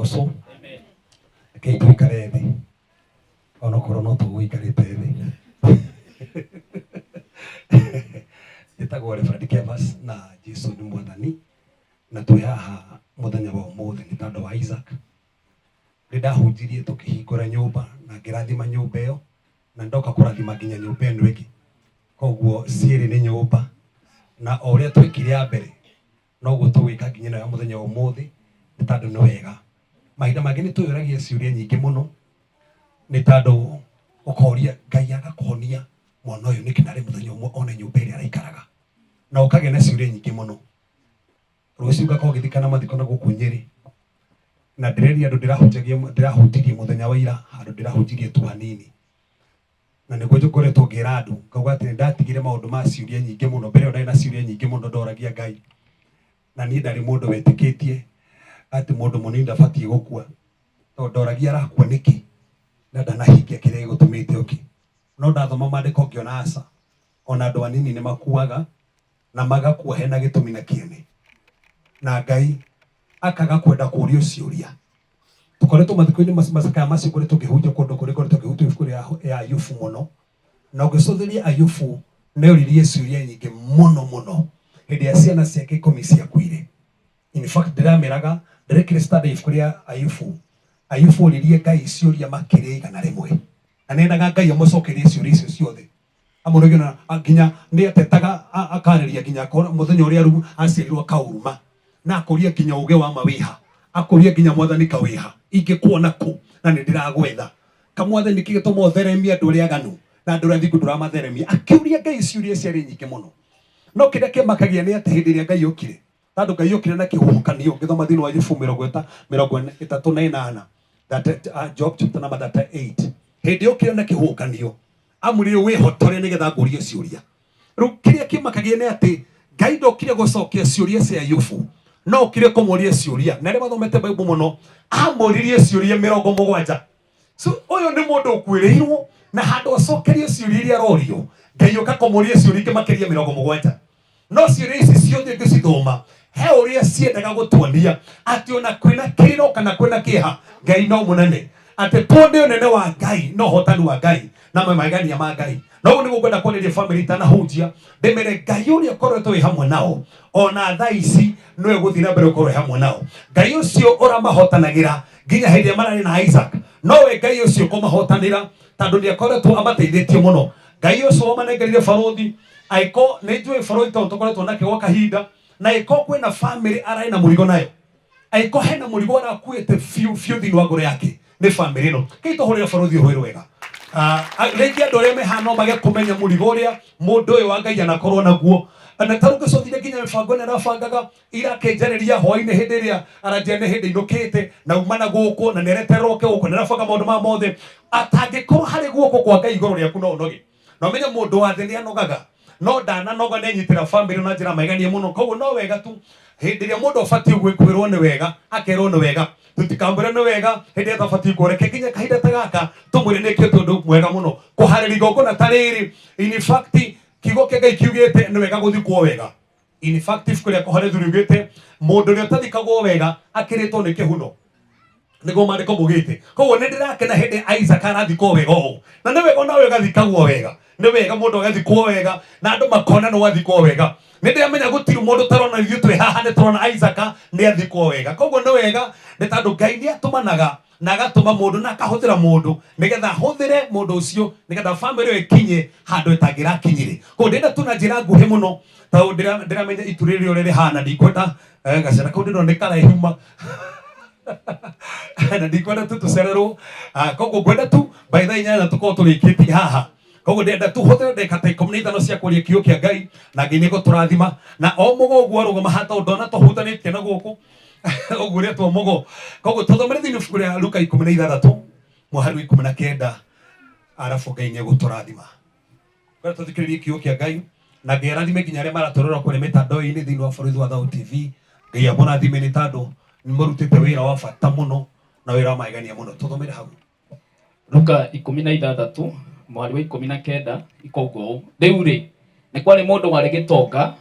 Agocwo. Rekei tũikare thĩ onokorwo no tũgũikarĩte thĩ. Njĩtagwo Reverend Kevas na Jesu nĩ mwathani na twĩ haha mũthenya wa ũmũthĩ nĩ tondũ wa Isaac. Nĩ ndahunjirie tũkĩhingũra nyũmba na ngĩrathima nyũmba ĩyo na ndoka kũrathima nginya nyũmba ĩno ĩngĩ. Koguo cierĩ nĩ nyũmba na o ũrĩa twekire ya mbere noguo tũgwĩka nginya ĩno ya mũthenya wa ũmũthĩ nĩ tondũ nĩ wega. Mahinda mangĩ nĩ twĩyũragia ciũria nyingĩ mũno nĩ tondũ ũkoria Ngai agakũhonia mwana ũyũ nĩkĩ narĩ mũthenya ũmwe one nyũmba ĩrĩa araikaraga, na ũkagĩa na ciũria nyingĩ mũno. Rũciũ ngakorwo ngĩthikana mathiko na gũkũ Nyĩrĩ na ndĩreria andũ ndĩrahunjagia ndĩrahunjirie mũthenya wa ira handũ ndĩrahunjirie tu hanini na nĩguo ngoretwo ngĩra andũ ngauga atĩ nĩndatigire maũndũ ma ciũria nyingĩ mũno. Mbere ĩyo ndarĩ na ciũria nyingĩ mũno ndoragia Ngai, na niĩ ndarĩ mũndũ wetĩkĩtie atĩ mũndũ mũnini ndabatiĩ gũkua, tondũ ndoragia arakua nĩkĩ na ndanahingia kĩrĩa gĩgũtũmĩte oke. No ndathoma maandĩko ngĩona aca, ona andũ anini nĩ makuaga na magakua hena gĩtũmi na kĩene, na Ngai akaga kwenda kũrio ciũria. Tũkoretwo mathiko-inĩ macakaya macio ngoretwo ngĩhunjia kũndũ kũrĩa ngoretwo ngĩhunjia ibuku rĩa ya Ayubu mũno, na ũngĩcũthĩrĩria Ayubu nĩ oririe ciũria nyingĩ mũno mũno hĩndĩ ya ciana ciake ikũmi ciakuire. In fact ndĩrameraga ndĩrekire study ibuku rĩa Ayubu. Ayubu oririe Ngai ciũria makĩria 100 na nĩendaga Ngai amũcokerie ciũria icio ciothe. Amũrĩgio na nginya nĩ atetaga akarĩria nginya akora mũthenya ũrĩa aciarirwo akaũruma na akũria nginya ũgĩ wa ma wĩha, akũria nginya mwathani kawĩha ingĩkuona kũ na nĩ ndĩragwetha kamwathani nĩkĩ gĩtũma ũtheremie andũ arĩa aganu na andũ arĩa athingu ndũramatheremia. Akĩũria Ngai ciũria ciarĩ nyingĩ mũno, no kĩrĩa kĩmakagia nĩ atĩ hĩndĩ ĩrĩa Ngai okire, tondũ Ngai okire na kĩhuhũkanio, ngĩthoma thĩinĩ wa Ayubu 38, that, Job chapter number 38, hĩndĩ okire na kĩhuhũkanio amwĩrire wĩhotore nĩgetha ngũrie ciũria. Rĩu kĩrĩa kĩmakagia nĩ atĩ Ngai ndokire gũcokia ciũria cia Ayubu, no okire kũmũria ciũria. Na arĩa mathomete Bible mũno, amũririe ciũria 70. So ũyũ nĩ mũndũ ũkuĩrĩirwo na handũ acokerie ciũria iria arorio, Ngai ũka kũmũria ciũria ingĩ makĩria 70. No ciũria ici ciothe ngĩcithoma he ũrĩa ciendaga gũtuonia atĩ ona kwĩna kĩrĩro kana kwĩna kĩeha, Ngai no mũnene, atĩ tuone ũnene wa Ngai na ũhotani wa Ngai na magegania ma Ngai. Na ũguo nĩguo ngwenda kwarĩria famĩlĩ itanahunjia, ndĩmere Ngai ũrĩa ũkoretwo wĩ hamwe nao ona thaa ici nĩwe gũthiĩ na mbere gũkorwo wĩ hamwe nao. Ngai ũcio ũramahotanagĩra nginya hĩndĩ ĩrĩa mararĩ na Isaac, nowe Ngai ũcio ũkũmahotanĩra tondũ nĩ akoretwo amateithĩtie mũno. Ngai ũcio wamanengerire barũthi, angĩkorwo nĩ njũĩ barũthi tondũ tũkoretwo nake gwa kahinda, na angĩkorwo kwĩna famĩlĩ ararĩ na mũrigo nayo, angĩkorwo hena mũrigo arakuĩte biũ biũ thĩinĩ wa ngoro yake nĩ famĩlĩ ĩno. Kei tũhũrĩre barũthi ũhũĩ rwega. Rĩngĩ andũ arĩa me haha no mage kũmenya mũrigo ũrĩa mũndũ ũyũ wa Ngai anakorwo naguo. Na ta rĩu ngĩcũthĩrĩria nginya mĩbango ĩno arabangaga, ira akĩnjarĩria hwaĩ-inĩ hĩndĩ ĩrĩa aranjĩra nĩ hĩndĩ inũkĩte na uma na gũkũ na nĩareterera oke gũkũ na nĩarabanga maũndũ maya mothe. Atangĩkorwo harĩ guoko kwa Ngai igũrũ rĩaku no ũnoge. Na ũmenye mũndũ wa thĩ nĩanogaga, no ndananoga nĩanyitĩra famĩlĩ na njĩra magegania mũno. Koguo no wega tu hĩndĩ ĩrĩa mũndũ abatiĩ kwĩrwo nĩ wega akerwo nĩ wega, tũtikamwĩre nĩ wega hĩndĩ ĩrĩa atabatiĩ kuo. Reke nginya kahinda ta gaka tũmwĩre nĩkĩo tondũ mwega mũno kũharĩria igongona ta rĩrĩ. In fact kiugo kĩa Ngai kiugĩte nĩ wega gũthikwo wega. In fact ibuku rĩa Kohelethu riugĩte mũndũ ũrĩa ũtathikagwo wega akĩrĩtwo nĩ kĩhuno, nĩguo maandĩko maugĩte. Koguo nĩ ndĩrakena hĩndĩ Isaac arathikwo wega ũũ, na nĩ wega onawe ũgathikagwo wega. Nĩ wega mũndũ agathikwo wega na andũ makona nĩ wathikwo wega. Nĩ ndĩramenya gũtirĩ mũndũ ũtarona, ithuĩ twĩ haha nĩ tũrona Isaac nĩ athikwo wega. Koguo nĩ wega nĩ tondũ Ngai nĩ atũmanaga na agatũma mũndũ na akahũthĩra mũndũ nĩgetha ahũthĩre mũndũ ũcio nĩgetha famĩlĩ ĩyo ĩkinye handũ ĩtangĩrakinyire. Koguo ndĩrenda tu na njĩra nguhĩ mũno tondũ ndĩramenya itu rĩrĩ ũrĩa rĩhana, ndikwenda gacĩra kau ndĩrona nĩ karaihu ma na ndikwenda tu tũcererwo. Koguo ngwenda tu by thaa 8 tũkorwo tũrĩkĩtie haha. Koguo ndĩrenda tu hũthĩre ndagĩka ta 15 cia kũria kiugo kĩa Ngai na Ngai nĩ egũtũrathima. Na o mũgo ũguo arũgama haha tondũ ndona tũhutanĩtie na gũkũ ũguo ũrĩa mũgo. Koguo tũthomere thĩinĩ ibuku rĩa Luka 16 mũhari wa 19, arabu Ngai nĩ egũtũrathima. Kwenda tũthikĩrĩrie kiugo kĩa Ngai na Ngai arathime nginya arĩa maratũrora kũrĩa mĩtandao-inĩ thĩinĩ wa bũrũri wa Thao TV. Ngai amũrathime nĩ tondũ nĩ mũrutĩte wĩra wa bata mũno na wĩra wa magegania mũno. Tũthomere hau. Luka 16 mũhari wa 19 ikauga ũũ, rĩu rĩ, nĩ kwarĩ mũndũ warĩ gĩtonga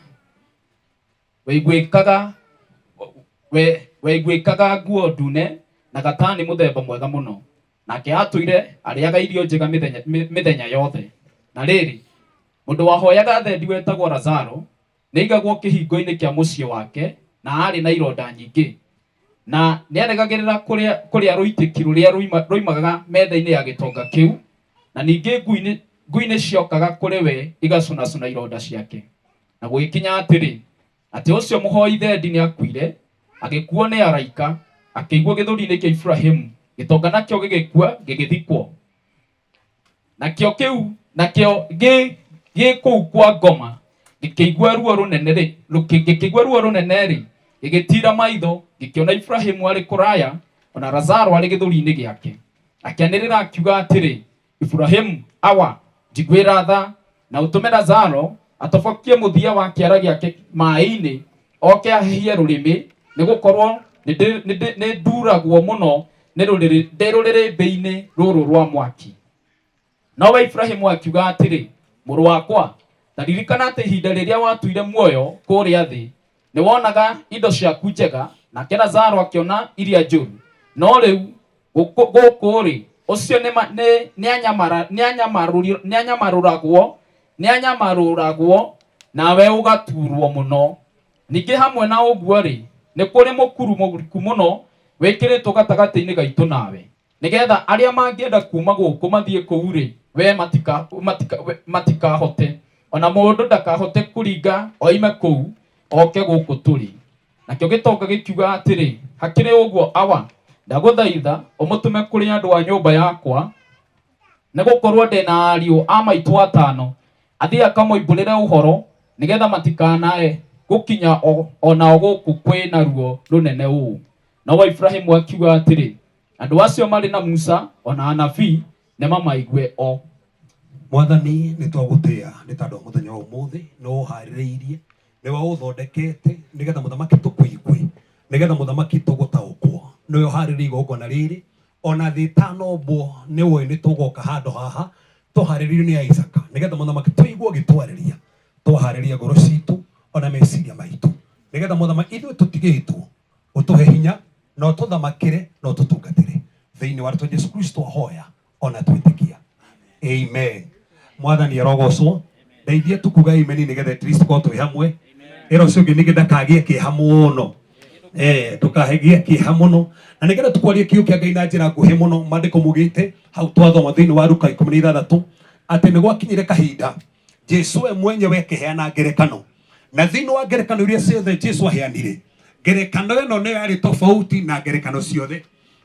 weiguĩkaga nguo ndune Na gatani mũthemba mwega mũno. Nake aatũire arĩaga irio njega mĩthenya yothe. Na rĩrĩ, mũndũ wahoyaga thendi wetagwo Lazaro nĩaigagwo kĩhingo-inĩ kĩa mũciĩ wake, na aarĩ na ironda nyingĩ, na nĩaregagĩrĩra kũrĩa rũitĩki rũrĩa ruimaga metha-inĩ ya gĩtonga kĩu, na ningĩ ngui nĩciokaga kũrĩ we igacũnacũna ironda ciake. Na gũgĩkinya atĩrĩ, atĩ ũcio mũhoi thendi nĩakuire, agĩkuo nĩ araika, akĩigwo gĩthũri-inĩ kĩa Iburahĩmu. Gĩtonga nakĩo gĩgĩkua, gĩgĩthikwo. Nakĩo kĩu nakĩo gĩ kũu kwa ngoma gĩkĩigua ruo rũnene rĩ, gĩkĩigua ruo rũnene rĩ, gĩgĩtiira maitho, gĩkĩona Iburahĩmu arĩ kũraya, ona Lazaro arĩ gĩthũri-inĩ gĩake. Akĩanĩrĩra akiuga atĩrĩ, Iburahĩmu, awa, njiguĩra tha, na ũtũme Lazaro atobokie mũthia wa kĩara gĩake maaĩ-inĩ, oke ahehie rũrĩmĩ, nĩgũkorwo nĩnduragwo mũno nĩ rũrĩrĩ ndĩ rũrĩrĩmbĩ-inĩ rũrũ rwa mwaki. Nowe Iburahĩmu akiuga atĩrĩ, mũrũ wakwa, ta ririkana atĩ ihinda rĩrĩa watuire muoyo kũrĩa thĩ, nĩwonaga indo ciaku njega, nake Lazaro akĩona iria njũru. No rĩu gũkũ-rĩ, ũcio nĩanyamarũragwo, nawe ũgaturwo mũno. Ningĩ hamwe na ũguo-rĩ, nĩ kũrĩ mũkuru mũriku mũno wĩkĩrĩtwo gatagatĩ-inĩ gaitũ nawe, nĩgetha arĩa mangĩenda kuuma gũkũ mathiĩ kũu-rĩ, we matikahote, ona mũndũ ndakahote kũringa oime kũu oke gũkũ tũrĩ. Nakĩo gĩtonga gĩkiuga atĩrĩ, hakĩrĩ ũguo awa, ndagũthaitha ũmũtũme kũrĩ andũ a nyũmba yakwa, nĩgũkorwo ndĩ na ariũ a maitũ atano, athiĩ akamoimbũrĩre ũhoro, nĩgetha matikanae gũkinya onao gũkũ kwĩ na ruo rũnene ũũ. Nowe Iburahĩmu akiuga atĩrĩ, andũ acio marĩ na Musa ona anabii nĩmamaigue o. Mwathani, nĩ twagũtĩa nĩ tondũ wa mũthenya wa ũmũthĩ, nĩ ũharĩrĩirie, nĩwe ũthondekete nĩgetha mũthamaki tũkũigue, nĩgetha mũthamaki tũgũtaũkwo. Nĩwe ũharĩrĩirie igongona rĩrĩ, ona thĩ ĩtanombwo nĩwoĩ nĩ tũgoka handũ haha tũharĩrĩirio nĩ Isaka, nĩgetha mũthamaki tũigue ũgĩtwarĩria, twaharĩria ngoro citũ ona meciria maitũ, nĩgetha mũthamaki ithuĩ tũtigĩtwo ũtũhe hinya na ũtũthamakĩre na ũtũtungatĩre thĩinĩ wa rĩtwa Jesu Kristo ahoya ona twĩtĩkia, amen. Mwathani arogocwo. Ndeithie tu kuga amen nĩgetha at least tũkorwo twĩ hamwe. Ĩra ũcio ũngĩ ningĩ ndakagĩe kĩeha mũno, ndũkagĩe kĩeha mũno, na nĩgetha tũkwarie kiugo kĩa Ngai na njĩra nguhĩ mũno. Maandĩko mugĩte hau twathoma thĩinĩ wa Luka 16 atĩ nĩ gwakinyire kahinda Jesu we mwenyewe akĩheana ngerekano, na thĩinĩ wa ngerekano iria ciothe Jesu aheanire, ngerekano ĩno nĩyo yarĩ tofauti na ngerekano ciothe,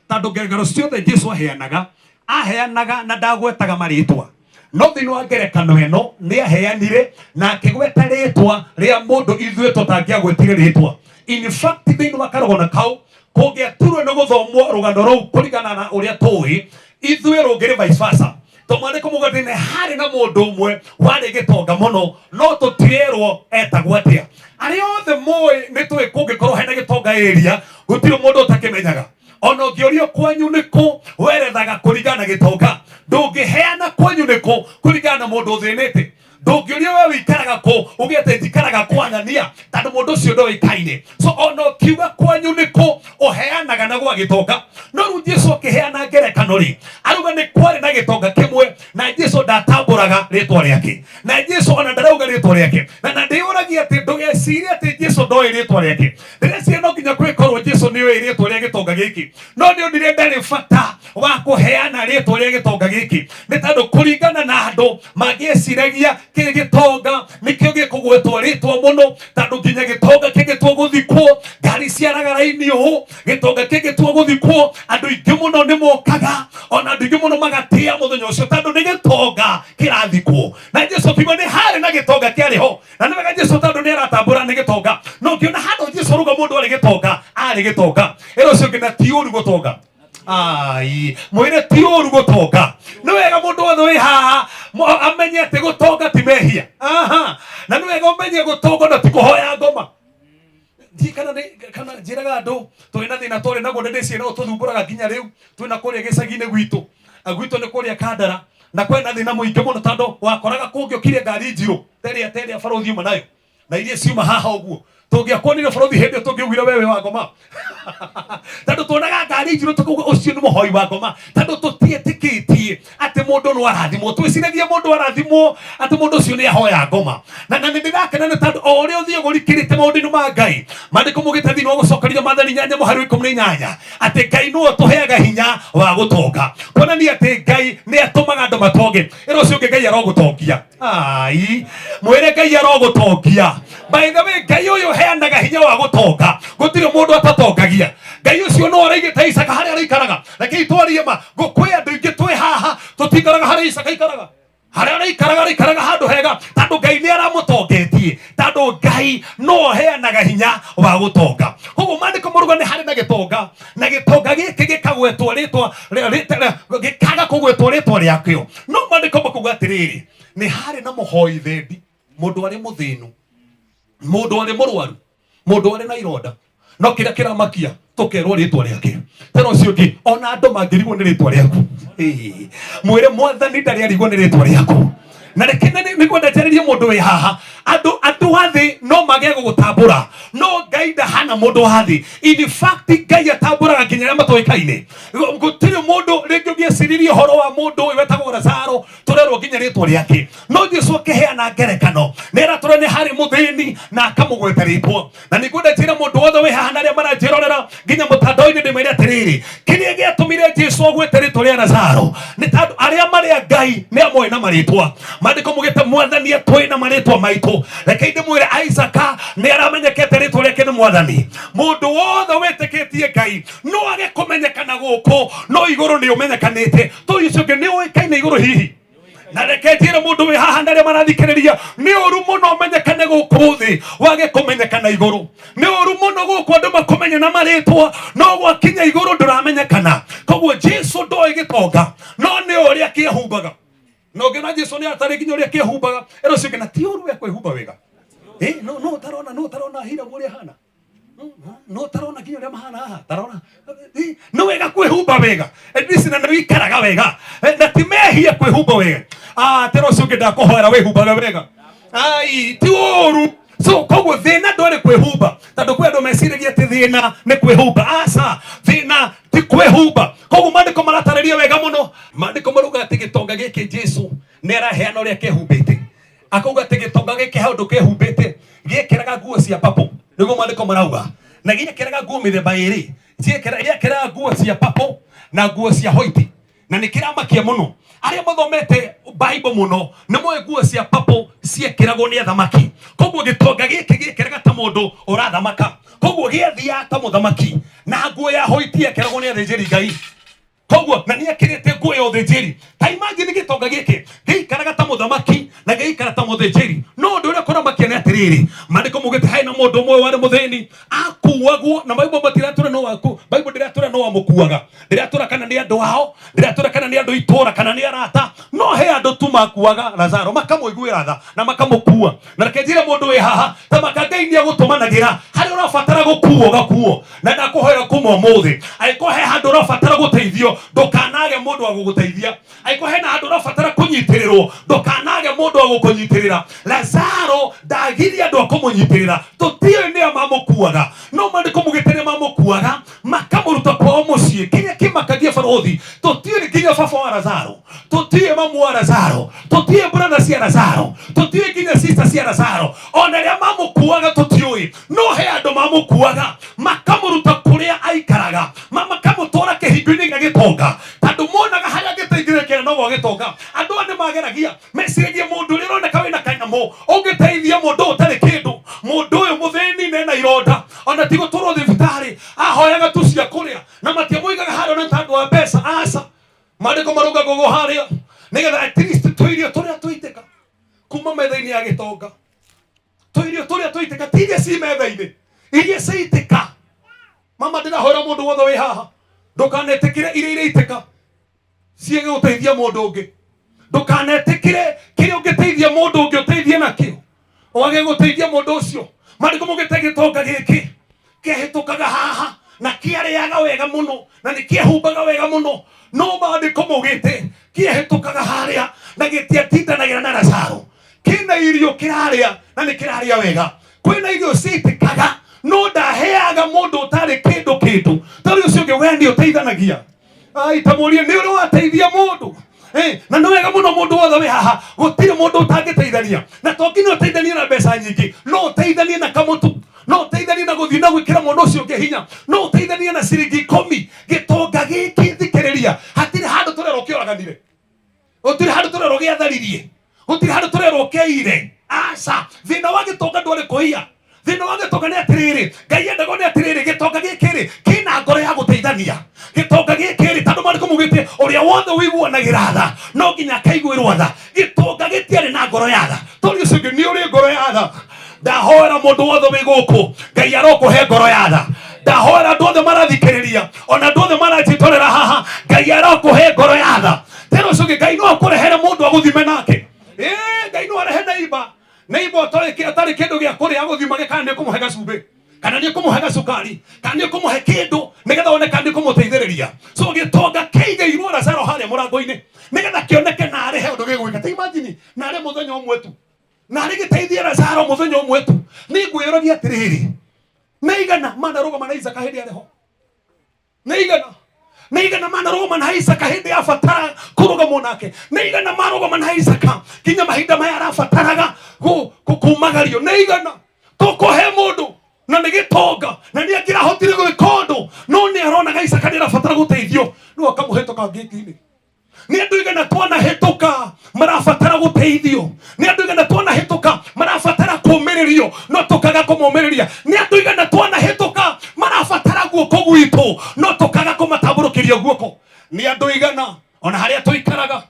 tondũ ngerekano ciothe Jesu aheanaga aheanaga na ndagwetaga marĩtwa, no thĩinĩ wa ngerekano ĩno nĩ aheanire na akĩgweta rĩtwa rĩa mũndũ ithuĩ tũtangĩagwetire rĩtwa. In fact, thĩinĩ wa karũgano kau kũngĩaturwo nĩ gũthomwo rũgano rũu kũringana na ũrĩa tũĩ ithuĩ, rũngĩrĩ vice versa. Tondũ maandĩko mauga atĩ nĩ harĩ na mũndũ ũmwe warĩ gĩtonga mũno, no tũtirerwo etagwo atĩa. Arĩa othe moĩ nĩ tũĩ kũngĩkorwo hena gĩtonga area, gũtirĩ mũndũ ũtakĩmenyaga. Ona ũngĩũrio kwanyu nĩ kũ, werethaga kũringana na gĩtonga. Ndũngĩheana kwanyu nĩ kũ kũringana na mũndũ ũthĩnĩte. Ndũngĩũrio we wĩikaraga kũ, uge atĩ njikaraga kwa Anania, tondũ mũndũ ũcio ndoĩkaine. So ona ũkiuga kwanyu nĩ kũ, ũheanaga na gwa gĩtonga. No rĩu Jesu akĩheana ngerekano rĩ, arauga nĩ kwarĩ na gĩtonga kĩmwe, na Jesu ndatambũraga rĩtwa rĩake, na Jesu ona ndarauga rĩtwa rĩake. Na ndĩyũragia atĩ ndũgecirie atĩ Jesu ndoĩ rĩtwa rĩake. Ndĩreciria no nginya kwĩkorwo Jesu nĩoĩ rĩtwa rĩa gĩtonga gĩkĩ, no nĩ onire ndarĩ bata wa kũheana rĩtwa rĩa gĩtonga gĩkĩ, nĩ tondũ kũringana na andũ mangĩeciragia kĩ gĩtonga nĩkĩo gĩkũgwetwo rĩtwa mũno, tondũ nginya gĩtonga kĩngĩtua gũthikwo ngari ciaraga raini ũũ, gĩtonga kĩngĩtua gũthikwo andũ aingĩ mũno nĩ mokaga, ona andũ aingĩ mũno magatĩa mũthenya ũcio tondũ nĩ gĩtonga kĩrathikwo. Na Jesu akiuga nĩ harĩ na gĩtonga kĩarĩ ho, na nĩ wega Jesu tondũ nĩ aratambũra nĩ gĩtonga. No ũngĩona handũ Jesu arauga mũndũ arĩ gĩtonga, arĩ gĩtonga. Ĩra ũcio ũngĩ na ti ũru gũtonga. Ai, mwĩre ti ũru gũtonga. Nĩ wega mũndũ wothe wĩ haha amenye atĩ gũtonga ti mehia. Aha. Na nĩ wega ũmenye gũtonga no ti kũhoya ngoma. Ndiĩ kana nĩ kana njĩraga andũ twĩ na thĩna twarĩ naguo, nĩ ndĩciĩ no tũthumbũraga nginya rĩu. Twĩna kũrĩa gĩcagi-inĩ gwitũ, gwitũ nĩ kũrĩa Kandara, na kwĩna thĩna mũingĩ mũno tondũ wakoraga kũngĩokire ngari njirũ terĩa terĩa barũthi uma nayo na iria ciuma haha ũguo. Tũngĩakuonire bũrũri hĩndĩ ĩyo tũngĩugire wewe wa ngoma, tondũ tuonaga ngari njirũ tũkauga ũcio nĩ mũhoi wa ngoma, tondũ tũtiĩtĩkĩtie atĩ mũndũ no arathimwo. Twĩciragia mũndũ arathimwo atĩ mũndũ ũcio nĩ ahoya ngoma. Na nĩ ndĩrakena nĩ tondũ o ũrĩa ũthiĩ ũrikĩrĩte maũndũ-inĩ ma Ngai, maandĩko maugĩte thĩinĩ wa gũcokeria Maathani 8 mũhari wa 18 atĩ Ngai nĩwe ũtũheaga hinya wa gũtonga, kuonania atĩ Ngai nĩ atũmaga andũ matonge. Ĩra ũcio ũngĩ, Ngai arogũtongia. Ai, mwĩre Ngai arogũtongia. By the way, Ngai ũyũ ũheanaga hinya wa gũtonga, gũtirĩ mũndũ atatongagia. Ngai ũcio no araigĩte Isaka harĩa araikaraga. Rekei twarie ma, kwĩ andũ aingĩ twĩ haha tũtikaraga harĩa Isaka aikaraga. Harĩa araikaraga, araikaraga handũ hega, tondũ Ngai nĩ aramũtongetie, tondũ Ngai no ũheanaga hinya wa gũtonga. Koguo maandĩko maruga nĩ harĩ na gĩtonga, na gĩtonga gĩkĩ gĩkagwetwo rĩtwa, gĩkaga kũgwetwo rĩtwa rĩakĩo. No maandĩko makauga atĩrĩrĩ, nĩ harĩ na mũhoi thendi, mũndũ arĩ mũthĩnu, mũndũ arĩ mũrwaru, mũndũ arĩ na ironda, no kĩrĩa kĩramakia tũkerwo rĩtwa rĩake. Tena ũcio ũngĩ, ona andũ mangĩrigwo nĩ rĩtwa rĩaku, mwĩre Mwathani ndarĩ arigwo nĩ rĩtwa rĩaku. Na reke nĩngwenda njarĩrie mũndũ wĩ haha, andũ a thĩ no mage gũgũtambũra, no Ngai ndahana mũndũ wa thĩ. In fact, Ngai atambũraga nginya arĩa matoĩkaine. Gũtirĩ mũndũ rĩngĩ ũngĩeciririe ũhoro wa mũndũ ũyũ wetagwo Lazaro, tũrerwo nginya rĩtwa rĩake. No Jesu akĩheana ngerekano nĩ aratũra nĩ harĩ mũthĩni na akamũgweta rĩtwa. Na nĩngwenda njĩre mũndũ wothe wĩ haha na arĩa maranjĩrorera nginya mũtandao-inĩ, ndĩmwĩre atĩrĩrĩ, kĩrĩa gĩatũmire Jesu agwete rĩtwa rĩa Lazaro nĩ tondũ arĩa marĩ a Ngai nĩ amoĩ na marĩtwa. Maandĩko mugĩte Mwathani atũĩ na marĩtwa maitũ. Rekei ndĩmwĩre, Isaka nĩ aramenyekete rĩtwa rĩake nĩ Mwathani. Mũndũ wothe wĩtĩkĩtie Ngai no age kũmenyekana gũkũ, no igũrũ nĩ ũmenyekanĩte. Tũyũ ũcio ũngĩ nĩ ũĩkaine igũrũ hihi. Na reke njĩre mũndũ wĩ haha na arĩa marathikĩrĩria, nĩ ũru mũno ũmenyekane gũkũ thĩ wage kũmenyekana igũrũ. Nĩ ũru mũno gũkũ andũ makũmenye na marĩtwa, no gwakinya igũrũ ndũramenyekana. Koguo Jesu ndoĩ gĩtonga, no nĩ ũrĩa kĩehumbaga. Na ũngĩona Jesu nĩ atarĩ nginya ũrĩa kĩehumbaga, ĩra ũcio ũngĩ, na ti ũru we kwĩhumba wega. No no ũtarona, no ũtarona Hiramu ũrĩa ahana, no tarona nginya ũrĩa mahana haha, tarona. Nĩ wega kwĩhumba wega, at least na nĩ wĩikaraga wega. Na ti mehia kwĩhumba wega. Tera ũcio ũngĩ, ndakũhoera wĩhumbaga wega. Ai, ti ũru. So koguo thĩna ndwarĩ kwĩhumba, tondũ kwĩ andũ meciragia atĩ thĩna nĩ kwĩhumba. Aca, thĩna ti kwĩhumba. Koguo maandĩko maratarĩria wega mũno. Maandĩko marauga atĩ gĩtonga gĩkĩ Jesu nĩ araheana ũrĩa kĩhumbĩte, akauga atĩ gĩtonga gĩkĩ he ũndũ kĩhumbĩte, gĩekĩraga nguo cia papo, nĩguo maandĩko marauga, na gĩekĩraga nguo mĩthemba ĩrĩ, gĩekĩraga nguo cia papo na nguo cia white. Na nĩ kĩramakia mũno, arĩa mathomete Bible mũno nĩ moĩ nguo cia papo ciekĩragwo nĩ athamaki. Koguo gĩtonga gĩkĩ gĩekĩraga ta mũndũ ũrathamaka, koguo gĩathiaga ta mũthamaki, na nguo ya white yekĩragwo nĩ athĩnjĩri Ngai. Koguo na nĩ ekĩrĩte nguo ya ũthĩnjĩri. Ta imagine gĩtonga gĩkĩ gĩikaraga ta mũthamaki na gĩikara ta mũthĩnjĩri. No ũndũ ũrĩa kũramakia nĩ atĩrĩrĩ, maandĩko maugĩte harĩ na mũndũ ũmwe warĩ mũthĩni, akuagwo na Bible matiratũra no waku, Bible ndĩratũra no wamũkuaga, ndĩratũra kana nĩ andũ ao, ndĩratũra kana nĩ andũ itũra kana nĩ arata, no he andũ tu makuaga Lazaro makamũiguĩra tha na makamũkua. Na reke njĩre mũndũ wĩ haha, ta maka Ngai nĩ agũtũmanagĩra harĩa ũrabatara gũkuo ũgakuo. Na ndakũhoera kuma ũmũthĩ, angĩkorwo he handũ ũrabatara gũteithio, ndũkanage mũndũ wa gũgũteithia. Angĩkorwo hena handũ ũrabatara kũnyitĩrĩrwo, ndũkanage mũndũ wa gũkũnyitĩrĩra. Lazaro ndagirie andũ a kũmũnyitĩrĩra, tũtiũĩ nĩa mamũkuaga, no maandĩko mugĩte nĩ mamũkuaga makamũruta kwao mũciĩ. Kĩrĩa kĩmakagia barũthi, tũtiũĩ nginya baba wa Lazaro, tũtiũĩ mamu wa Lazaro, tũtiũĩ brother cia Lazaro, tũtiũĩ nginya sister cia Lazaro. Ona arĩa mamũkuaga tũtiũĩ, no he andũ mamũkuaga makamũruta kũrĩa aikaraga, makamũtwara kĩhingo-inĩ gĩa gĩtonga, tondũ monaga harĩa angĩteithĩrĩria kĩrĩa no gwa gĩtonga. Andũ aya nĩ mageragia, meciragia mũndũ ũrĩa ũroneka wĩna kanyamũ ũngĩteithia mũndũ ũyũ ũtarĩ kĩndũ, mũndũ ũyũ mũthĩni na ena ironda, ona ti gũtwarwo thibitarĩ, ahoyaga tu cia kũrĩa, na matiamũigaga harĩa ona tondũ wa mbeca. Aca, maandĩko marauga gogo harĩa nĩgetha at least tũirio tũrĩa tũitĩka kuma metha-inĩ ya gĩtonga, tũirio tũrĩa tũitĩka, ti iria ci metha-inĩ, iria ciitĩka. Mama, ndĩrahoera mũndũ wothe wĩ haha, ndũkanetĩkĩre iria iraitĩka ciage gũteithia mũndũ ũngĩ. Ndũkanetĩkĩre kĩrĩa ũngĩteithia mũndũ ũngĩ ũteithie nakĩo wage gũteithia mũndũ ũcio. Maandĩko maugĩte gĩtonga gĩkĩ kĩahĩtũkaga haha na kĩarĩaga wega mũno na nĩ kĩehumbaga wega mũno, no maandĩko maugĩte kĩahĩtũkaga harĩa na gĩtiatindanagĩra na Lazaro. Kĩna irio kĩrarĩa na nĩ kĩrarĩa wega. Kwĩna irio ciitĩkaga, no ndaheaga mũndũ ũtarĩ kĩndũ kĩndũ. Tondũ ũcio ũngĩ, we nĩ ũteithanagia. Ai, ta mũrie nĩ ũrĩ wateithia mũndũ. Na nĩ wega mũno mũndũ wothe wĩ haha, gũtirĩ mũndũ ũtangĩteithania. Na to nginya ũteithanie na mbeca nyingĩ, no ũteithanie na kamũtu, no ũteithanie na gũthiĩ na gwĩkĩra mũndũ ũcio ũngĩ hinya, no ũteithanie na ciringi 10. Gĩtonga gĩkĩ, thikĩrĩria, hatirĩ handũ tũrerwo kĩoraganire, gũtirĩ handũ tũrerwo gĩatharirie, gũtirĩ handũ tũrerwo kĩire. Aca, thĩna wa gĩtonga ndwarĩ kũiya. Thĩna wa gĩtonga nĩ atĩrĩrĩ, Ngai endagwo nĩ atĩrĩrĩ, gĩtonga gĩkĩ rĩ kĩna ngoro ya gũteithania. Gĩtonga gĩkĩ rĩ, tondũ maandĩko maugĩte ũrĩa wothe ũiguanagĩra tha no nginya akaiguĩrwo tha. Gĩtonga gĩtiarĩ na ngoro ya tha. Tondũ ũcio ũngĩ, nĩ ũrĩ ngoro ya tha? Ndahoera mũndũ wothe wĩ gũkũ, Ngai arokũhe ngoro ya tha. Ndahoera andũ othe marathikĩrĩria, ona andũ othe maranjĩtorera haha, Ngai arokũhe ngoro ya tha. Tena ũcio ũngĩ, Ngai no akũrehere mũndũ agũthime nake. Ngai no arehe neighbor, neighbor ũtarĩ kĩndũ gĩa kũrĩa, agũthimage kana nĩ ũkũmũhe gacumbĩ, kana nĩ ũkũmũhe gacukari, kana nĩ ũkũmũhe kĩndũ, nĩgetha wone kana nĩ ũkũmũteithĩrĩria. So gĩtonga kĩigĩirwo Lazaro harĩa mũrango-inĩ nĩgetha kĩoneke na arĩhe ũndũ gĩgwĩka. Ta imagine, na arĩ mũthenya ũmwe tu, na arĩ gĩteithie Lazaro mũthenya ũmwe tu. Nĩ ngwĩyũragia atĩrĩrĩ, nĩ igana manarũgama na Isaka hĩndĩ arĩ ho? Nĩ igana, nĩ igana manarũgama na Isaka hĩndĩ yabatara kũrũgamwo nake? Nĩ igana marũgama na Isaka nginya mahinda maya arabataraga kumagario? Nĩ igana tũkũhe mũndũ na nĩ gĩtonga na nĩ angĩrahotire gwĩka ũndũ, no nĩ aronaga Isaka nĩ arabatara gũteithio, no akamũhĩtũka ngĩti-inĩ? Nĩ andũ igana twanahĩtũka marabatara gũteithio? Nĩ andũ igana twanahĩtũka marabatara kũũmĩrĩrio, no tũkaga kũmũmĩrĩria? Nĩ andũ igana twanahĩtũka marabatara guoko gwitũ, no tũkaga kũmatambũrũkĩria guoko? Nĩ andũ igana ona harĩa tũikaraga,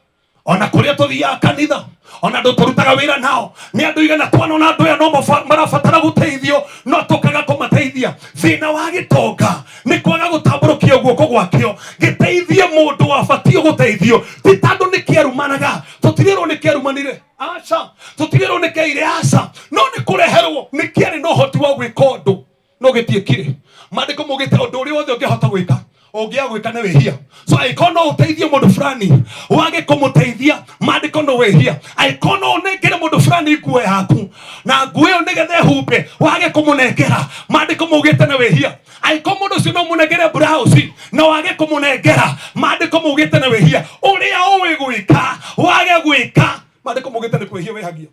ona kũrĩa tũthiaga kanitha, ona andũ tũrutaga wĩra nao, nĩ andũ igana twanona andũ aya no marabatara gũteithio, no tũkaga kũmateithia? Thĩna wa gĩtonga nĩ kwaga gũtambũrũkia guoko gwakĩo gĩteithie mũndũ wabatiĩ gũteithio. Ti tondũ nĩ kĩarumanaga, tũtirĩrwo nĩ kĩarumanire, aca, tũtirĩrwo nĩ kĩaire, aca, no nĩ kũreherwo nĩ kĩarĩ na ũhoti wa gwĩka ũndũ, no gĩtiĩkire. Maandĩko maugĩte ũndũ ũrĩa wothe ũngĩhota gwĩka, ũngĩaga gwĩka nĩ wĩhia. So angĩkorwo no ũteithie mũndũ fulani, wage kũmũteithia, maandĩko no wĩhia. Angĩkorwo no ũnengere mũndũ fulani nguo yaku, na nguo ĩyo nĩgetha ĩhumbe, wage kũmũnengera, maandĩko maugĩte nĩ wĩhia. Angĩkorwo mũndũ ũcio no ũmũnengere blouse na wage kũmũnengera, maandĩko maugĩte nĩ wĩhia. Ũrĩa ũĩ gwĩka wage gwĩka, maandĩko maugĩte nĩ kwĩhia wĩhagia.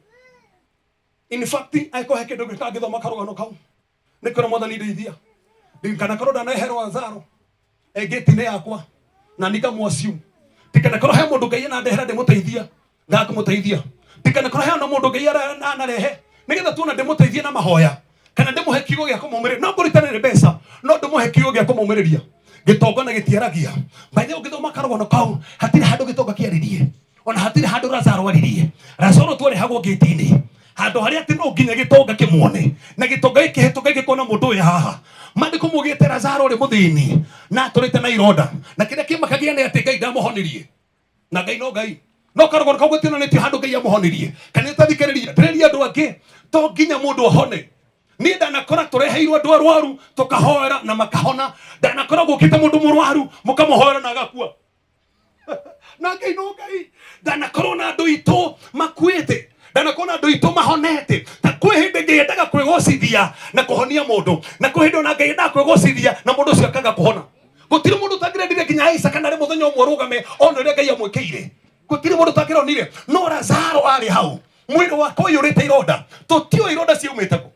In fact, angĩkorwo he kĩndũ ngwĩka ngĩthoma karũgano kau, nĩ kwĩra Mwathani ndeithia ndikanakorwo ndaneherwo Lazaro ngĩti-inĩ yakwa na nikamwasiu. Ndikanakorwo he mũndũ Ngai anandehera ndĩmũteithia ngaga kũmũteithia. Ndikanakorwo he ona mũndũ Ngai anarehe nĩgetha tuona ndĩmũteithie na mahoya kana ndĩmũhe kiugo gĩa kũmũmĩrĩria. No ngũritanĩre mbeca, no ndĩmũhe kiugo gĩa kũmũmĩrĩria. Gĩtonga na gĩtiaragia. By the way, ũngĩthoma karũgano kau, hatirĩ handũ gĩtonga kĩaririe, ona hatirĩ handũ Lazaro aririe. Lazaro twarehagwo ngĩti-inĩ handũ harĩa atĩ no nginya gĩtonga kĩmuone, na gĩtonga gĩkĩhĩtũka gĩkona mũndũ ũyũ haha. Maandĩko maugĩte Lazaro ũrĩ mũthĩni na atũrĩte na ironda, na kĩrĩa kĩmakagia nĩ atĩ Ngai ndamũhonirie, na Ngai no Ngai. No karũgano kau gationanĩtio handũ Ngai amũhonirie. Kana ũtathikĩrĩria, ndĩrĩria andũ angĩ, to nginya mũndũ ahone. Niĩ ndanakora tũreheirwo andũ arwaru tũkahoera na makahona. Ndanakora gũkĩte mũndũ mũrwaru mũkamũhoera na agakua, na Ngai no Ngai. Ndanakorwo na andũ itũ makuĩte, ndanakorwo na andũ itũ mahonete. Ta kwĩ hĩndĩ Ngai endaga kwĩgocithia na kũhonia mũndũ, na kwĩ hĩndĩ ona Ngai endaga kwĩgocithia na mũndũ ũcio akaga kũhona. Gũtirĩ mũndũ ũtangĩrendire nginya Isaka narĩ mũthenya ũmwe ũrũgame one ũrĩa Ngai amwĩkĩire. Gũtirĩ mũndũ ũtangĩronire. No Lazaro arĩ hau, mwĩrĩ wake ũiyũrĩte ironda. Tũtiũĩ ironda ciaumĩte kũ,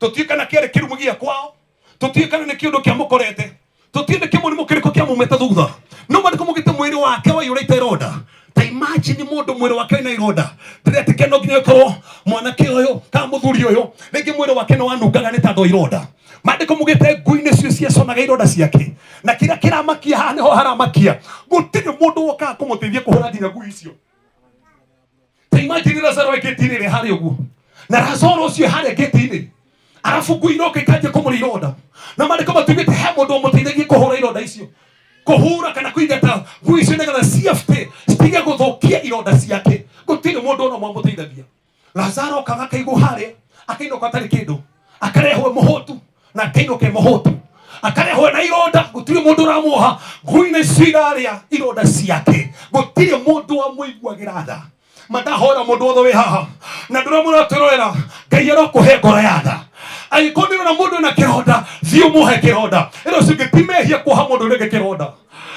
tũtiũĩ kana kĩarĩ kĩrumu gĩa kwao, tũtiũĩ kana nĩ kĩũndũ kĩamũkorete, tũtiũĩ nĩ kĩmũrimũ kĩrĩkũ kĩamumĩte thutha, no maandĩko maugĩte mwĩrĩ wake waiyũrĩte ironda. Ta imagine mũndũ mwĩrĩ wake wĩna ironda. Ndĩretĩkia no nginya ĩkorwo mwanake ũyũ kana mũthuri ũyũ rĩngĩ mwĩrĩ wake nĩ wanungaga nĩ tondũ wa ironda. Maandĩko maugĩte ngui nĩcio ciaconaga ironda ciake, na kĩrĩa kĩramakia haha nĩho haramakia, gũtirĩ mũndũ wokaga kũmũteithia kũhũra nginya ngui icio. Ta imagine Lazaro e gĩti-inĩ rĩ harĩa ũguo, na Lazaro ũcio harĩa gĩti-inĩ, arabu ngui iroka ikanjia kũmũrĩa ironda, na maandĩko matuĩkĩte he mũndũ ũmũteithagia kũhũra ironda icio, kũhura kana kũingata ngui icio nĩgetha ciafte citige gũthũkia ironda ciake. Gũtirĩ mũndũ ona ũmwe ũmũteithagia. Lazaro okaga akaigwo harĩa, akainũka atarĩ kĩndũ, akarehwo mũhũtu na akainũka e mũhũtu, akarehwo na ironda, gũtirĩ mũndũ ũramuoha. Ngui nĩcio irarĩa ironda ciake, gũtirĩ mũndũ wamũiguagĩra tha. Mandahora mũndũ wothe wĩ haha na ndũrĩa mũratwĩrorera, Ngai arokũhe ngoro ya tha. Angĩkorwo nĩ ũrona mũndũ na kĩronda, thiĩ ũmũhe kĩronda. Ĩno ũcio ũngĩ ti mehia kuoha mũndũ ũrĩa ũngĩ kĩronda.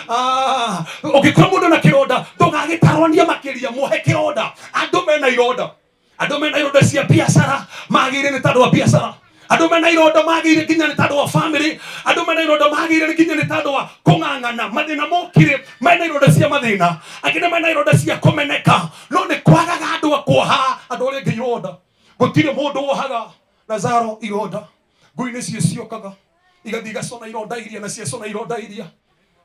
Ah, ũngĩkora mũndũ na kĩronda, ndũgagĩtarwanie makĩria, mũhe kĩronda. Andũ mena ironda, andũ mena ironda cia biacara magĩire nĩ tondũ wa biacara. Andũ mena ironda magĩire nginya nĩ tondũ wa family. Andũ mena ironda magĩire nginya nĩ tondũ wa kũng'ang'ana, mathĩna mokire, mena ironda cia mathĩna. Angĩ nĩ mena ironda cia kũmeneka, no nĩ kwagaga andũ a kuoha andũ arĩa angĩ ironda. Gũtirĩ mũndũ wohaga Lazaro ironda. Ngui nĩcio ciokaga igathiĩ igacũna ironda iria, na ciacũna ironda iria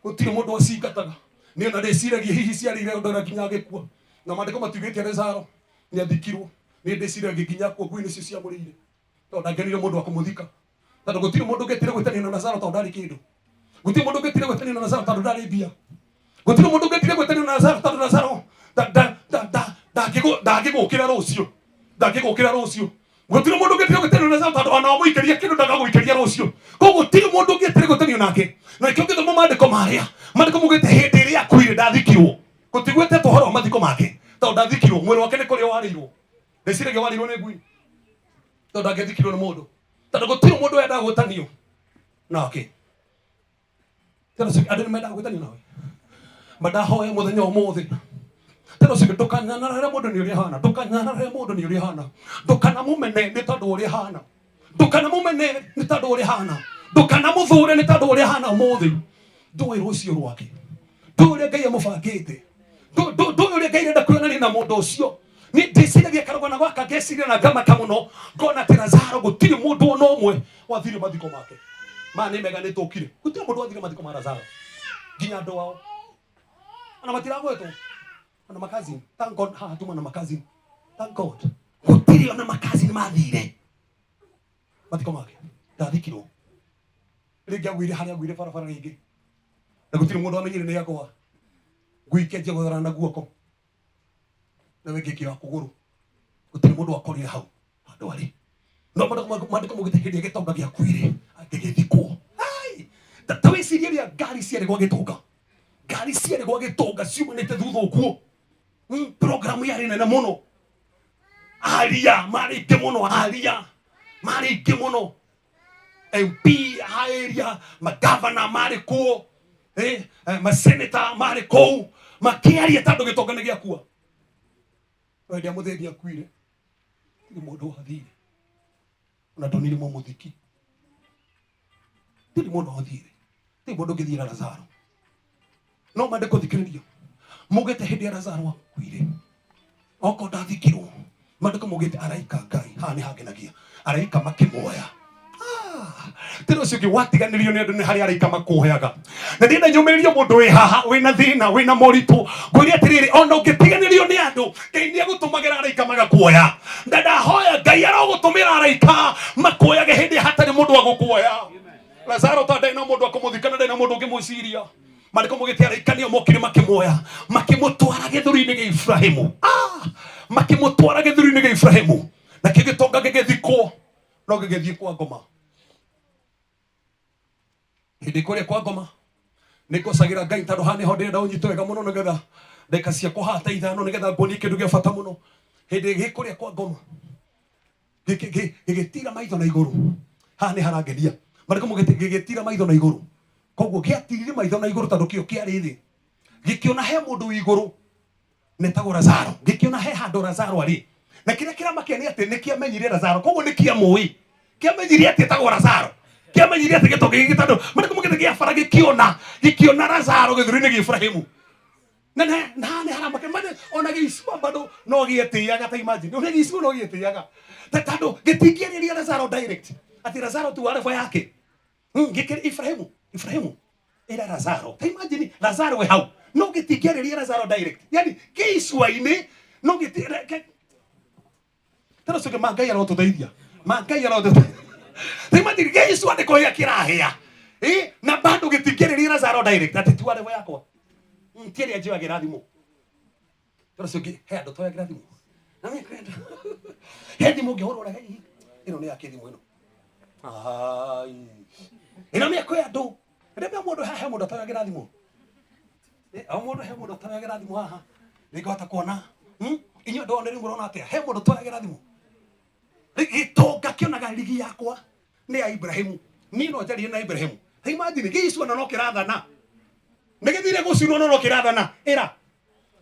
gũtirĩ mũndũ wacingataga. Niĩ ona ndĩciragia hihi ciarĩ ironda na nginya agĩkua, na maandĩko matiugĩte Lazaro nĩ athikirwo. Niĩ ndĩciragia nginya akua ngui nĩcio ciamũrĩire, tondũ ndangĩonire mũndũ wa kũmũthika, tondũ gũtirĩ mũndũ ũngĩtire gwĩtanio na Lazaro tondũ ndarĩ kĩndũ. Gũtirĩ mũndũ ũngĩtire gwĩtanio na Lazaro tondũ ndarĩ mbia. Gũtirĩ mũndũ ũngĩtire gwĩtanio na Lazaro tondũ Lazaro ndangĩgũkĩra rũciũ, ndangĩgũkĩra rũciũ. Gũtirĩ mũndũ ũngĩtire gwĩtanio na Lazaro tondũ ona wamũikĩria kĩndũ ndagagũikĩria rũciũ. Koguo gũtirĩ mũndũ ũngĩtire gwĩtanio nake. Na nĩkĩo ũngĩthoma maandĩko marĩa, maandĩko maugĩte hĩndĩ ĩrĩa akuire ndathikirwo. Gũtigwĩtetwo ũhoro wa mathiko make tondũ ndathikirwo, mwĩrĩ wake nĩ kũrĩa warĩirwo. Ndĩciragia warĩirwo nĩ ngui tondũ ndangĩthikirwo nĩ mũndũ, tondũ gũtirĩ mũndũ wendaga gwĩtanio nake. Tondũ ũcio andũ nĩ mendaga gwĩtanio nawe, mandahoya mũthenya ũmũthĩ. Tondũ ũcio ndũkanyanarare mũndũ nĩ ũrĩa ahana, ndũkanyanarare mũndũ nĩ ũrĩa ahana, ndũkanamũmene nĩ tondũ ũrĩa ahana, ndũkanamũmene nĩ tondũ ũrĩa ahana, ndũkanamũthũre nĩ tondũ ũrĩa ahana ũmũthĩ. Ndũĩ rũciũ rwake, ndũĩ ũrĩa Ngai amũbangĩte, ndũĩ ũrĩa Ngai arenda kwĩonania na mũndũ ũcio. Niĩ ndĩciragia karũgano gaka, ngeciria na ngamaka mũno, ngona atĩ Lazaro gũtirĩ mũndũ ona ũmwe wathire mathiko make. Maya nĩ mega nĩ tũkire, gũtirĩ mũndũ wathire mathiko ma Lazaro, nginya andũ ao ona matiragwetwo, ona makazini. Thank God haha tuma na makazini, thank God gũtirĩ ona makazini mathire mathiko make, ndathikirwo rĩngĩ, agwire harĩa agwire barabara rĩngĩ, na gũtirĩ mũndũ wamenyire nĩ agwa. Ngui ikĩanjia gũtharana na guoko na wengĩ ĩkĩoya kũgũrũ, gũtirĩ mũndũ wakorire hau handũ arĩ. No maandĩko maugĩte hĩndĩ ĩrĩa gĩtonga gĩakuire gĩgĩthikwo. Ai, ta wĩcirie rĩa ngari ciarĩ gwa gĩtonga, ngari ciarĩ gwa gĩtonga ciumanĩte thutha ũguo. Programu yarĩ nene mũno, aria marĩ aingĩ mũno, aria marĩ aingĩ mũno, MP a area, magavana marĩ kuo, maseneta marĩ kũu makĩaria tondũ gĩtonga nĩ gĩakua. No hĩndĩ ĩrĩa mũthĩni akuire nĩ mũndũ wathire, ona ndonire mũmũthiki, ndirĩ mũndũ wathire, ndirĩ mũndũ ũngĩthiĩra Lazaro. No mandĩko thikĩrĩria mugĩte hĩndĩ ya Lazaro akuire okorwo ndathikirwo, mandĩko mugĩte araika Ngai haha nĩ hangenagia, araika makĩmuoya. Tĩra ũcio ũngĩ watiganĩrio nĩ andũ, nĩ harĩ araika makuoyaga. Na ndĩrenda nyũmĩrĩrie mũndũ wĩ haha wĩna thĩna, wĩna moritũ, ngwĩre atĩrĩrĩ, ona ũngĩtiganĩrio nĩ andũ, Ngai nĩ agũtũmagĩra araika magakuoya. Na ndahoya Ngai arogũtũmĩra araika makuoyage hĩndĩ hatarĩ mũndũ wa gũkuoya. Lazaro ta ndarĩ na mũndũ wa kũmũthika na ndarĩ na mũndũ ũngĩmwĩciria. Maandĩko maugĩte araika nĩo mokire makĩmuoya, makĩmũtwara gĩthũri-inĩ gĩa Ibrahimu. Makĩmũtwara gĩthũri-inĩ gĩa Ibrahimu, nakĩo gĩtonga gĩgĩthikwo, no gĩgĩthiĩ kwa ngoma. Hĩndĩ kũrĩa kwa ngoma nĩ ngocagĩra Ngai, tondũ haha nĩho ndĩrenda ũnyite wega mũno, nĩgetha ndagĩka ciakwa haha ta ithano, nĩgetha nguonie kĩndũ gĩa bata mũno. Hĩndĩ gĩ kũrĩa kwa ngoma gĩgĩtira maitho na igũrũ, haha nĩ harangenia. Marĩkũ mũgĩte gĩgĩtira maitho na igũrũ, koguo gĩatirire maitho na igũrũ tondũ kĩo kĩarĩ thĩ, gĩkĩona he mũndũ wĩ igũrũ netagwo Lazaro, gĩkĩona he handũ Lazaro arĩ. Na kĩrĩa kĩramakia nĩ atĩ nĩ kĩamenyire Lazaro, koguo nĩ kĩamũĩ, kĩamenyire atĩ etagwo Lazaro, kĩamenyire atĩ gĩtonga gĩkĩ, tondũ marĩkũ mũgĩte gĩa bara gĩkĩona, gĩkĩona Lazaro gĩthũri-inĩ gĩa Ibrahimu. Na na nĩ haramake mane ona gĩicua bado no gĩetĩaga. Ta imagine ũrĩa gĩicua no gĩetĩaga, ta tondũ gĩtingĩarĩria Lazaro direct atĩ Lazaro tu wa level yake. Gĩkĩrĩ Ibrahimu, Ibrahimu ĩra Lazaro. Ta imagine Lazaro we hau, no gĩtingĩarĩria Lazaro direct, yani gĩicua-inĩ no gĩti tena ũcio ma Ngai arotũteithia, ma Ngai arotũteithia. Ta imagine gĩicua nĩ kũhĩa kĩrahĩa, na bado gĩtingĩarĩria Lazaro direct atĩ tu wa level yakwa. Ti ĩrĩa njoyagĩra thimũ. Tena ũcio ũngĩ he andũ toyagĩra thimũ na nĩ kwenda he thimũ ũngĩhũrwo na hei ĩno nĩ yake thimũ ĩno. Ai, ĩno nĩ kwĩ andũ rĩmwe mũndũ he mũndũ atoyagĩra thimũ. O mũndũ he mũndũ atoyagĩra thimũ haha nĩngũhota kuona. Inyuĩ andũ one rĩu mũrona atĩa? He mũndũ toyagĩra thimũ. Gĩtonga kĩonaga rigi yakwa. Nĩ ya Ibrahimu. Niĩ no njarie na Ibrahimu. Ta imagine gĩicua na no kĩrathana. Nĩ gĩthire gũcinwo no no kĩrathana. Ĩra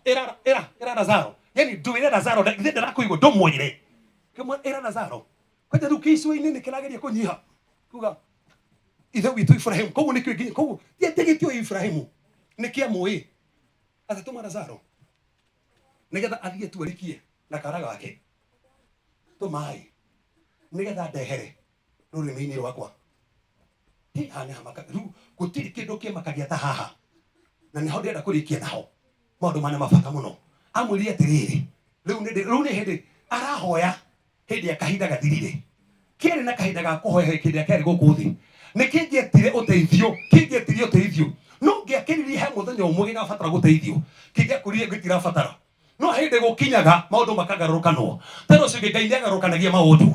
ĩra ĩra ĩra Lazaro. Yani ndwĩre Lazaro githĩ ndĩrakũigua ndũmwĩre. Kĩmwe ĩra Lazaro. Kwanja rĩu kĩicua-inĩ nĩ kĩrageria kũnyiha. Kuga ithe witũ Ibrahimu. Koguo nĩkĩo nginya koguo ti atĩ gĩtiũĩ Ibrahimu. Nĩ kĩamũĩ. Agatũma Lazaro nĩgetha athiĩ tu arikie na kara gake tũmaĩ nĩgetha ndehere rũrĩmĩ-inĩ rwakwa. Hĩ, haha nĩ hamaka rĩu gũtirĩ kĩndũ kĩmakagia ta haha na nĩho ndĩrenda kũrĩkia naho maũndũ mana mabata mũno. Amwĩrire atĩrĩrĩ, rĩu nĩ rĩu nĩ hĩndĩ arahoya hĩndĩ ya kahinda gathirire kĩarĩ na kahinda ga kũhoya hĩndĩ ĩrĩa kĩarĩ gũkũ thĩ nĩ kĩngĩetire ũteithio kĩngĩetirie ũteithio no ngĩakĩririe he mũthenya ũmwe gĩgabatara gũteithio kĩngĩakũrire gĩtirabatara no hĩndĩ gũkinyaga maũndũ makagarũrũkanwo tondũ ũcio ũngĩ Ngai nĩagarũrũkanagia maũndũ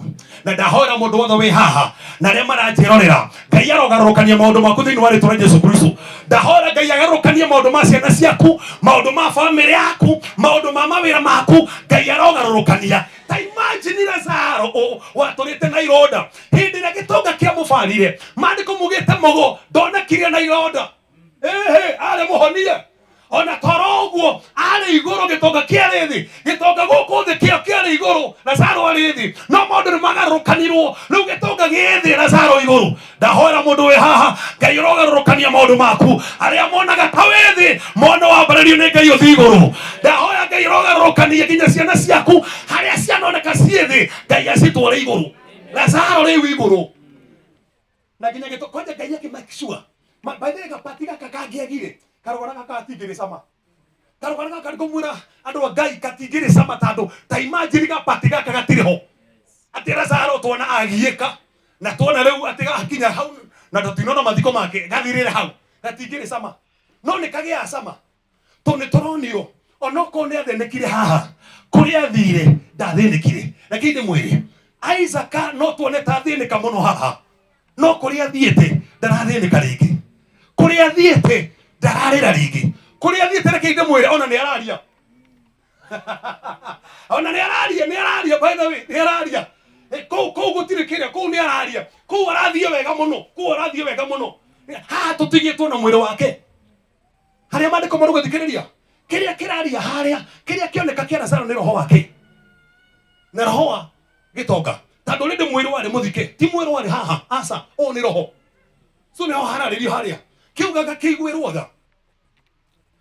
na ndahoera mũndũ wothe wĩ haha na arĩa maranjĩrorera Ngai arogarũrũkania maũndũ maku thĩinĩ wa rĩtwa rĩa Jesu Kristo. Ndahoera Ngai agarũrũkanie maũndũ ma ciana ciaku, maũndũ ma bamĩrĩ yaku, maũndũ ma mawĩra maku. Ngai arogarũrũkania. Ta imagine Lazaro watũrĩte na ironda hĩndĩ ĩrĩa gĩtonga kĩamũbarire. Maandĩko mugĩte mũgo ndonekire na ironda. Ĩhĩ, arĩ mũhonie ona toro ũguo arĩ igũrũ gĩtonga kĩarĩ thĩ gĩtonga gũkũ thĩ kĩo kĩarĩ igũrũ Lazaro arĩ thĩ no maũndũ nĩ magarũrũkanirwo rĩu gĩtonga gĩ thĩ Lazaro igũrũ ndahoera mũndũ wĩ haha Ngai ũrogarũrũkania maũndũ maku arĩa monaga ta wĩ thĩ mona wambarĩrio nĩ Ngai ũthiĩ igũrũ ndahoya Ngai ũrogarũrũkania nginya ciana ciaku harĩa cianoneka ciĩ thĩ Ngai acitware igũrũ Lazaro rĩu igũrũ na nginya gĩto kwanja Ngai akĩ make sure by the way gapati gaka kangĩagire karũgano gaka gatingĩrĩ cama karũgano gaka ngũmwĩra andũ a Ngai katingĩrĩ cama tondũ ta imagine gapati gaka gatirĩ ho atĩ Lazaro tuona agiĩka na tuona rĩu atĩ gakinya hau na tũtinona mathiko make gathirĩre hau gatingĩrĩ cama no nĩ kagĩaga cama tondũ nĩ tũronio onokorwo nĩ athĩnĩkire haha kũrĩa athire ndathĩnĩkire reke ndĩmwĩre Isaac no tuone ta athĩnĩka mũno haha no kũrĩa athiĩte ndarathĩnĩka rĩngĩ kũrĩa athiĩte ndararĩra rĩngĩ kũrĩa athiĩte reke ndĩmwĩre ona nĩ araria ona nĩ araria nĩ araria by the way nĩ araria kũu kũu gũtirĩ kĩrĩa kũu nĩ araria kũu arathiĩ wega mũno kũu arathiĩ wega mũno haha tũtigĩtwo na mwĩrĩ wake harĩa maandĩko marũgathikĩrĩria kĩrĩa kĩraria harĩa kĩrĩa kĩoneka kĩa Lazaro nĩ roho wake na roho wa gĩtonga tondũ rĩndĩ mwĩrĩ warĩ mũthike ti mwĩrĩ warĩ haha aca ũyũ nĩ roho so nĩho hararĩrio harĩa kĩugaga kĩiguĩrwo tha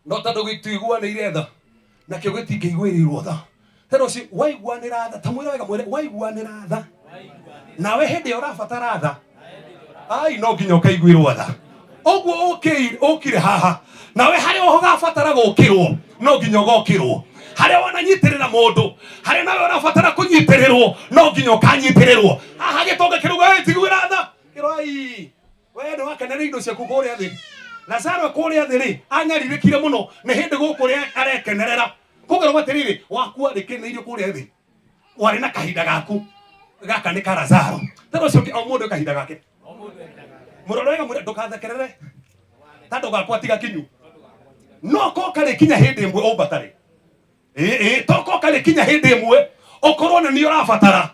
no tondũ gĩtiguanĩire tha nakĩo gĩtingĩiguĩrĩirwo tha tondũ ũcio waiguanĩra tha ta mwĩre wega mwĩre waiguanĩra tha nawe hĩndĩ ĩrĩa ũrabatara tha ai no nginya ũkaiguĩrwo tha ũguo ũkire haha nawe harĩa ũgabatara gũkĩrwo no nginya ũgokĩrwo harĩa wananyitĩrĩra mũndũ harĩa nawe ũrabatara kũnyitĩrĩrwo no nginya ũkanyitĩrĩrwo haha gĩtonga kĩruga "Ĩ, tiguĩra tha kĩroi we nĩ wakenera indo ciaku kũrĩa thĩ Lazaro kũrĩa thĩ rĩ anyarirĩkire mũno nĩ hĩndĩ gũkũ rĩ arekenerera koguo atĩrĩrĩ wakua rĩkĩnĩirio kũrĩa thĩ warĩ na kahinda gaku gaka nĩ ka Lazaro tondũ ũcio ũngĩ o mũndũ e kahinda gake mũrore wega mwĩre ndũkathekerere tondũ gakwa ti gakinyu no ko karĩkinya hĩndĩ ĩmwe ũmbatare ĩĩ ĩĩ to ko karĩkinya hĩndĩ ĩmwe ũkorwo nĩ niĩ ũrabatara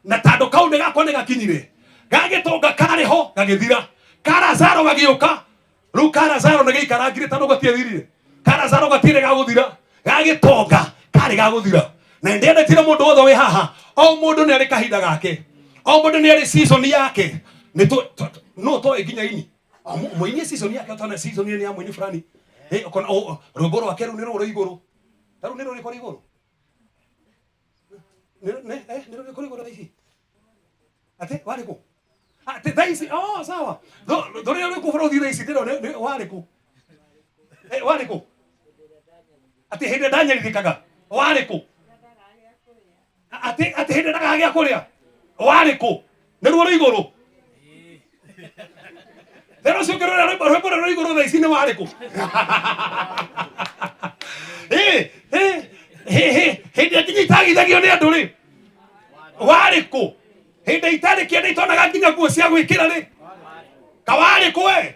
na tondũ kau nĩ gakwa nĩ gakinyire gagĩtonga karĩ ho gagĩthira ka Lazaro gagĩũka rĩu ka Lazaro nĩ gĩikarangire tondũ gatiethirire ka Lazaro gatirĩ ga gũthira gagĩtonga karĩ ga gũthira na ndĩendetire mũndũ wothe wĩ haha o mũndũ nĩ arĩ kahinda gake o mũndũ nĩ arĩ season yake nĩ no toĩ nginya ini mũini season yake tona season nĩ ya mũini fulani ũkona rwĩmbo rwake rĩu nĩ rũrũ igũrũ ta rĩu nĩ rũrĩkũ rĩ igũrũ nĩ rũrĩkũ rĩ igũrũ thaa ici atĩ warĩ kũ atĩ thaa ici oh sawa rũrĩa rwĩ kũ bũrũri thaa ici ndĩrona warĩ kũ warĩ kũ atĩ hĩndĩ ndanyarirĩkaga warĩ kũ atĩ atĩ hĩndĩ ndagaga gĩa kũrĩa warĩ kũ nĩruo rwĩ igũrũ rĩrĩa ũcio ũngĩ rũrĩa rwĩmbo rwĩmbo rũrĩa rwĩ igũrũ thaa ici nĩ warĩ kũ Ĩ, ĩ, hĩ, hĩ, hĩndĩ ĩrĩa nginya itagithagio nĩ andũ rĩ warĩ kũ hĩndĩ itarĩ kĩenda itonaga nginya nguo cia gwĩkĩra rĩ ka warĩ kũ we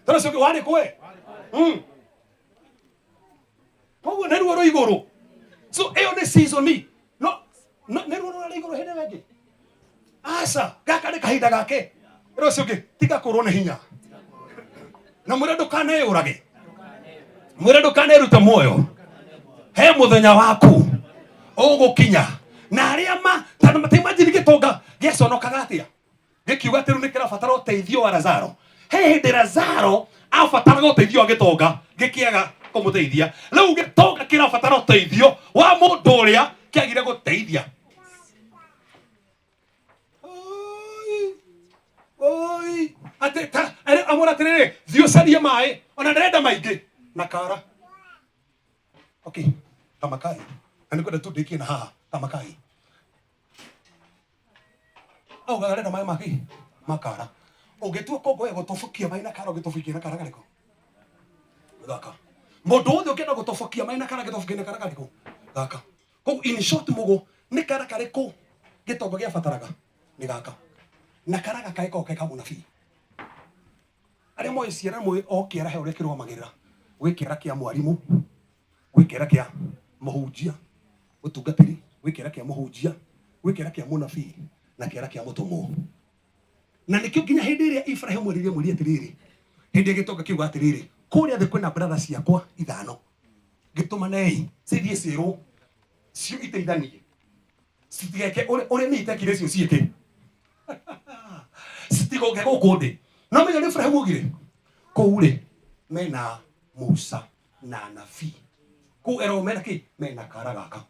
tondũ ũcio ũngĩ warĩ kũ we Koguo nĩ ruo rwĩ igũrũ so ĩyo nĩ season no nĩ ruo rũrĩa rwĩ igũrũ hĩndĩ ĩyo ĩngĩ aca gaka nĩ kahinda gake Ĩra ũcio ũngĩ, tiga kũrwo nĩ hinya. Na mwĩre ndũkaneyũrage. Mwĩre ndũkanerute muoyo. He mũthenya waku ũgũkinya. Na arĩa ma tondũ matimajini gĩtonga gĩaconokaga atĩa? Gĩkiuga atĩ rĩu nĩ kĩrabatara ũteithio wa Lazaro. He hĩndĩ Lazaro abataraga ũteithio wa gĩtonga gĩkĩaga kũmũteithia. Rĩu gĩtonga kĩrabatara ũteithio wa mũndũ ũrĩa kĩagire gũteithia. Oi, oi, atĩ ta amwĩra atĩrĩrĩ, thiĩ ũcarie maĩ, ona ndarenda maingĩ na kara. Okay, tamakai. Na nĩngwenda tu ndĩkie na haha, tamakai. Augaga arenda maĩ makĩ? Makara. Ũngĩtua kongo gũtobokia maĩ na kara, ũngĩtobokia na kara karĩkũ? Gaka. Mũndũ wothe ũngĩenda gũtobokia maĩ na kara, angĩtobokia na kara karĩkũ? Gaka. Koguo in short mũgũ nĩ kara karĩkũ gĩtongo gĩabataraga? Nĩ gaka. Na kara gaka gĩkoragwo ke ka mũnabii. Arĩa moĩ ciara moĩ o kĩara he ũrĩa kĩrũgamagĩrĩra. Gwĩ kĩara kĩa mwarimũ, gwĩ kĩara kĩa mũhunjia, mũtungatĩri, gwĩ kĩara kĩa mũhunjia, gwĩ kĩara kĩa mũnabii na kĩara kĩa mũtũmwo. Na nĩkĩo nginya hĩndĩ ĩrĩa Ibrahimu erire mwĩri atĩrĩrĩ, hĩndĩ ĩrĩa gĩtonga kiuga atĩrĩrĩ, kũrĩa thĩ kwĩna brother ciakwa ithano, gĩtũmanei cithiĩ ciĩrwo cio iteithanie, citigeke ũrĩa niĩ itekire cio ciĩke, citigoke gũkũ ndĩ. No menya ũrĩa Ibrahimu augire, kũu rĩ mena Musa na anabii, kũu eragwo mena kĩ? Mena kara gaka.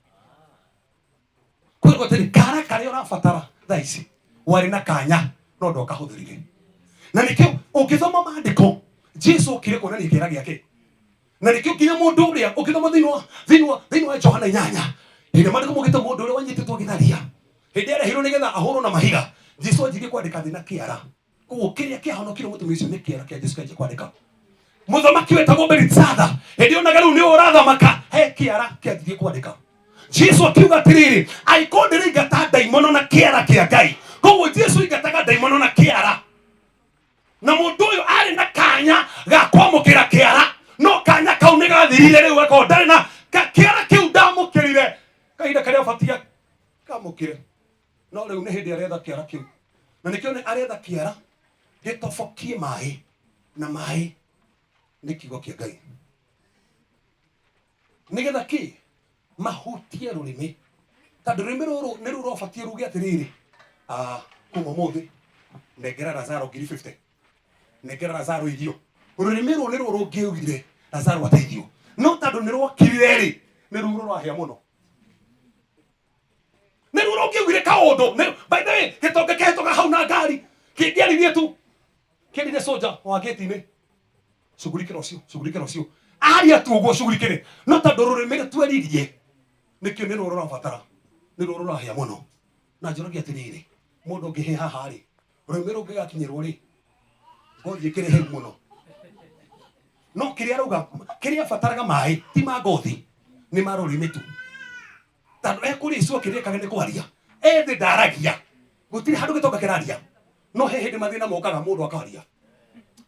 Kwĩrwo atĩrĩ, kara karĩa ũrabatara thaa ici warĩ na kanya no ndwakahũthĩrire. Na nĩkĩo ũngĩthoma maandĩko, Jesu okire kuonania kĩara gĩake. Na nĩkĩo nginya mũndũ ũrĩa ũngĩthoma thĩinĩ wa Johana 8, hĩndĩ ĩrĩa maandĩko maugĩte mũndũ ũrĩa wanyitĩtwo agĩtharia, hĩndĩ arehirwo nĩgetha ahũrwo na mahiga, Jesu anjirie kwandĩka thĩ na kĩara. Koguo kĩrĩa kĩahonokire mũtumia ũcio nĩ kĩara kĩa Jesu kĩanjia kwandĩka. Mũthamaki wetagwo Belitsatha, hĩndĩ onaga rĩu nĩ ũrathamaka, he kĩara kĩanjirie kwandĩka. Jesu akiuga atĩrĩrĩ, angĩkorwo ndĩraingata ndaimono na kĩara kĩa Ngai. Koguo Jesu aingataga ndaimono na kĩara. Na mũndũ ũyũ arĩ na kanya ga kwamũkĩra kĩara, no kanya kau nĩ gathirire rĩu akorwo ndarĩ na kĩara kĩu ndamũkĩrire kahinda karĩa abatie kamũkĩre. No rĩu nĩ hĩndĩ aretha kĩara kĩu. Na nĩkĩo nĩ aretha kĩara gĩtobokie maĩ, na maĩ nĩ kiugo kĩa Ngai. Nĩgetha kĩ? Mahutie rũrĩmĩ. Tondũ rũrĩmĩ rũrũ nĩ ruo rũbatiĩ ruge atĩrĩrĩ, kuma ũmũthĩ nengera Lazaro ngiri 50, nengera Lazaro irio. Rũrĩmĩ rũrũ nĩruo rũngĩaugire Lazaro ateithio. No tondũ nĩ rwakirire rĩ, nĩ ruo rũrahĩa mũno. Nĩ ruo rũngĩaugire kaũndũ. By the way, gĩtonga kĩhĩtũka hau na ngari, kĩngĩaririe tu, kĩrire soja wa gate-inĩ, shughulikira ũcio, shughulikira ũcio. Aria tu ũguo shughulikire. No tondũ rũrĩmĩ rũtweririe, nĩkĩo nĩ ruo rũrabatara, nĩ ruo rũrahĩa mũno. Na njũragia atĩrĩrĩ, mũndũ ũngĩhĩa haha rĩ, rũrĩmĩ rũngĩgakinyĩrwo rĩ, ngothi ĩkĩrĩ hĩu mũno. No kĩrĩa arauga, kĩrĩa abataraga maĩ, ti ma ngothi, nĩ ma rũrĩmĩ tu. Tondũ ekũrĩa icio kĩrĩa ekaga nĩ kwaria. Ethĩ ndaragia. Gũtirĩ handũ gĩtonga kĩraria. No he hĩndĩ mathĩna mokaga mũndũ akaria.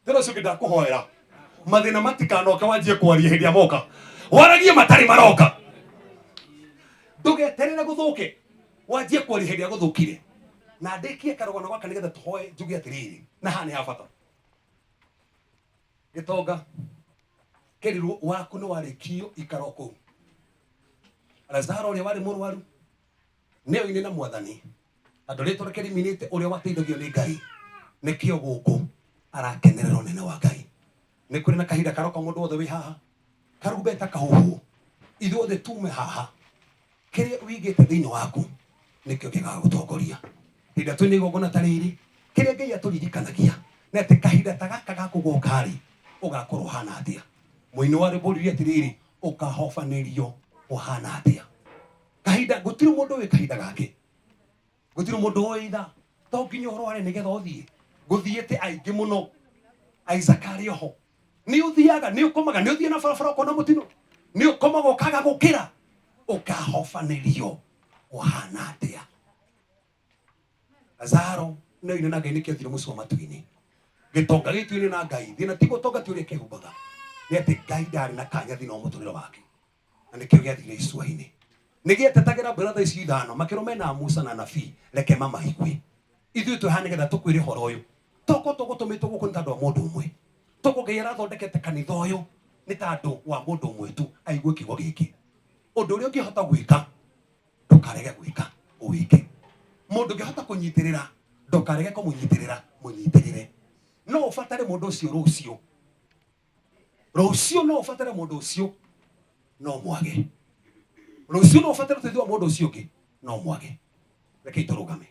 Tena ũcio ũngĩ ndakũhoera. Mathĩna matikanoke wanjie kwaria hĩndĩ ĩrĩa moka. Waragie matarĩ maroka. Ndũgeterere gũthũke. Wanjie kwaria hĩndĩ ĩrĩa gũthũkire. Na ndĩkie karũgano gaka nĩgetha tũhoe njuge atĩrĩrĩ, na haha nĩ ha bata. Gĩtonga kĩrirwo waku nĩ warĩkio ikara o kũu. Lazaro ũrĩa warĩ mũrwaru nĩ oine na mwathani, tondũ rĩtwa rĩake riminĩte ũrĩa wateithagio nĩ Ngai, nĩkĩo gũkũ arakenerera ũnene wa Ngai. Nĩ kũrĩ na kahinda karoka mũndũ wothe wĩ haha, karumbeta kahuhwo, ithuothe tume haha, kĩrĩa wĩigĩte thĩinĩ waku nĩkĩo gĩgagũtongoria. Hĩndĩ ĩrĩa twĩna igongona ta rĩrĩ, kĩrĩa Ngai atũririkanagia nĩ atĩ kahinda ta gaka gaku goka-rĩ, ũgakorwo ũhana atĩa? Mũini wa rwĩmbo oririe atĩrĩrĩ, ũkahobanĩrio ũhana atĩa? Kahinda, gũtirĩ mũndũ ũĩ kahinda gake, gũtirĩ mũndũ ũĩ ithaa. To nginya ũrware nĩgetha ũthiĩ. Gũthiĩte aingĩ mũno, Isaac arĩ oho. Nĩ ũthiaga, nĩ ũkomaga, nĩ ũthiĩ na barabara ũkona mũtino, nĩ ũkomaga ũkaga gũkĩra, ũkahobanĩrio ũhana atĩa? Lazaro nĩ oine na Ngai nĩkĩo athire mũciĩ wa matu-inĩ. Gĩtonga gĩtuine na Ngai, thĩna ti gũtonga ti ũrĩa kĩhumbaga, nĩ atĩ Ngai ndarĩ na kanya thĩinĩ wa mũtũrĩre wake, na nĩkĩo gĩathire icua-inĩ. Nĩ gĩetetagĩra brother icio ithano, makĩrwo mena Musa na nabii, reke mamaigue. Ithuĩ twĩ haha nĩgetha tũkwĩre ũhoro ũyũ. Toko tũgũtũmĩtwo gũkũ nĩ tondũ wa mũndũ ũmwe. Toko Ngai arathondekete kanitha ũyũ nĩ tondũ wa mũndũ ũmwe tu aigue kiugo gĩkĩ. Ũndũ ũrĩa ũngĩhota gwĩka ndũkarege gwĩka, ũwĩke. Mũndũ ũngĩhota kũnyitĩrĩra ndũkarege kũmũnyitĩrĩra, mũnyitĩrĩre. No ũbatare mũndũ ũcio rũciũ. Rũciũ no ũbatare mũndũ ũcio, no mwage. Rũciũ no ũbatare ũteithio wa mũndũ ũcio ũngĩ, no mwage. Rekei tũrũgame.